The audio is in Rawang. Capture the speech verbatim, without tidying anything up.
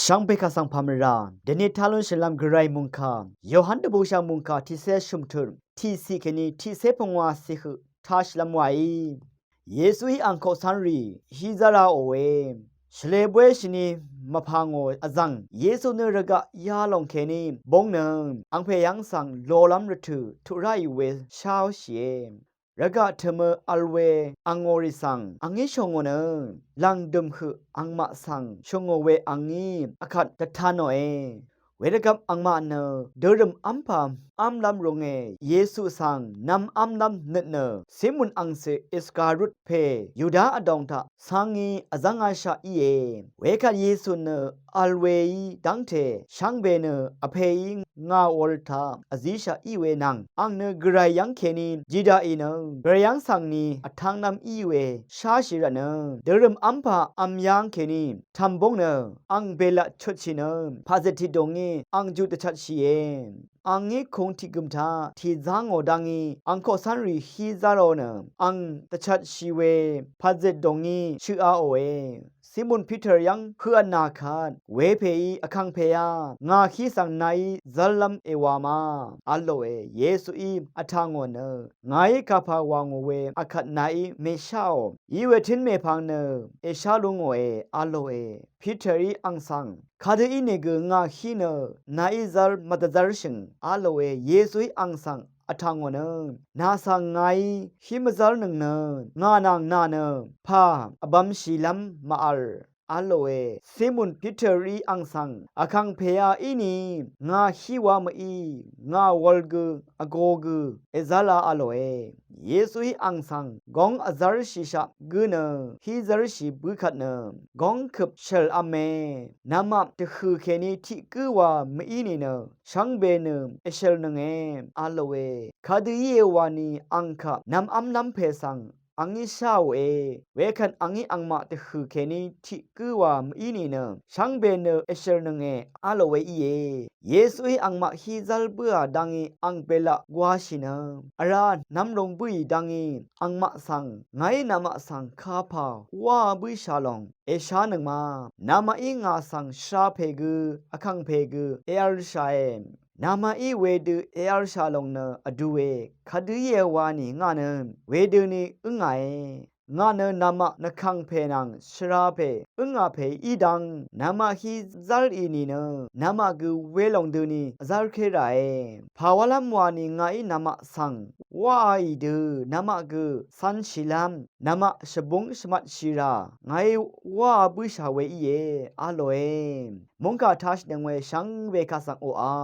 Shvngbe kaq svng pà mvrà dvni talun shvlvm gvray mungkà Yohan dvbùshà mungkà tiqcé shø̀mtut tiqciq kèní tiqcé pungwà ciq høq tashvlvm wàí. Yesuí ang koqcv́nrì hí zá ráòe. Shvlē bwéshìni mvpà ngò vzv̀ng Yesu nø rvgaq yalòng kèní búng nø angpè yv́ng svng lolv́m rvtø̀ tuq ráì we sháshìe. Rvgaq tø̀mø vl we angò rì svng angí shòngò nø lv̀ngdø̀m høq angmaq svng shòngò we angí vkvt dvtanòe. Wervgvp angmaq nø dørø̀m v́mpà v́mlv́m runge Yesu svng nv̄m v́mlv́m nøt nø Simon angcè Iskariot pè Yuda vdòng taq cv̄ngí vzv́ngashaq íe. Wekvt Yesu nø vl weí dv́ngte shvngbe nø Vpèí ngà wūl taq vzíshaq í we nvng ang nø gvray yv́ng kèní jidaqì nø gvray yv́ng svngni vtv́ngnv́m í we sháshì rvtnø dørø̀m v́mpà v̄m yv́ng kèní tv̀mbúng nø ang bèlaq chutshì nø paqzøt tiqdùngí ang ju dvchvtshìe. Angí kung tiqgø̀m taq tìzá ngò dá ngí ang koqcv́nrì hí zá ró nø ang dvchvtshì we paqzøt dùngí shøqaòe. Simon Piter yv́ng høqvtnà kvt wepèí vkàngpèá ngà hí svng nàí zv́llv́m èwā ma v̄lòe. Yesuí vtà ngò nø ngàí kapà wà ngò we akvt nàí mèsháò. Iwe tǿn mèpvng nø èshá lú ngòe v̄lòe. Piterí ang svng kadø ínìgø ngà hí nø nàí zv́l mvdvzv́rshø̀ng v̄lòe. Yesuí ang svng vtà ngò nø nà svng ngàí hí mvzv́rnøng nø ngà nvng nà nø pà vbvmshìlv́m màvl v̄lòe. Simon Piterí ang svng vkàngpèá íni ngà hí wa mví ngà wūl gø vgō gø èzv́lā v̄lòe. Yesuí ang svng góng vzv́rshìshaq gǿ nø hí zv́rshì bǿkvt nø góng køp shø̀l v̄me. Nvmaq dvhø̀ kèní tiq gǿ wa mví nìnø shvngbe nø èshø̀lnønge v̄lòe. Kadø íe wani ang kaq nv̄m v́mlv́m pè svng angí sháòe. Wekvt angí angmaq dvhø̀ kèní tiq gǿ wa mví nìnø shvngbe nø èshø̀lnønge v̄lòe íe. Yesuí angmaq hí zv́l bǿà dá ngí ang bèlaq gwāshì nø vrá nv́mlung bǿì dá ngí angmaq svng ngàí namaq svng kapà wáā bǿshà lòng èshánøng ma. Namaqí ngà svng shvrapè gø vkàngpè gø èvlshàe. Namaqí wedø èvlshà lòng nø vdue. Kadø íe wani ngà nø wedøni ǿngàe. Ngà nø namaq nvkàngpè nvng shvrapè ǿngà pè í dv́ng namaq hí zv́lì nìnø namaq gø welòng døni vzv́lké ràe. Pàwálv́m wani ngàí namaq svng wáāì dø namaq gø cv̄nshìlv́m namaq shvbúng shvmatshì rà ngàí wáā bǿshà we íe v̄lòe. Mungkà tashìnøng we shvngbe kaq svng oqà